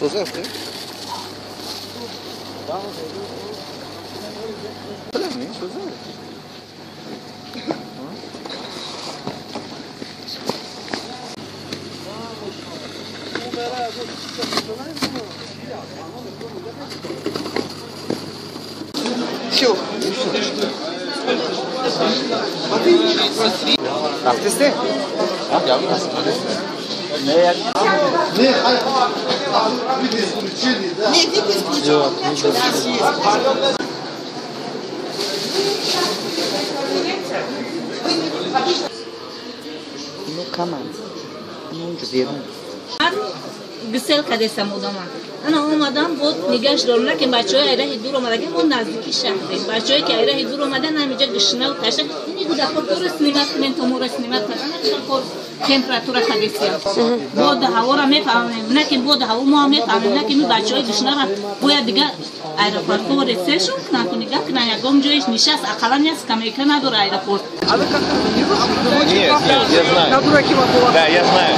Созафте? Все. Рафтесте? Нет, не исключено. У меня что здесь есть. Ну, каман. Ну, берун. Гусел кадесам одама. Ана омадам, бод нигаш дорам, ки бачаҳои айраҳи дур омадаги, мо наздики шаҳрем. Бачаҳое ки айраҳи дур омадан, ҳамиҷа гишнаву таша. Ини гудаҳо тора снимат кунем, то моро снимат кардан, кор температура кадесиям. Боду ҳавора мефаҳмем, на ки боду ҳаво мо мефаҳмем, на ки ми бачаҳои гишнара бояд дига аэропортҳо ресешон кунан, ку нигаҳ кунан, ягон ҷоиш нишаст, ақаллан як скамейка надора аэропорт. Нет, нет, я знаю. Да, я знаю.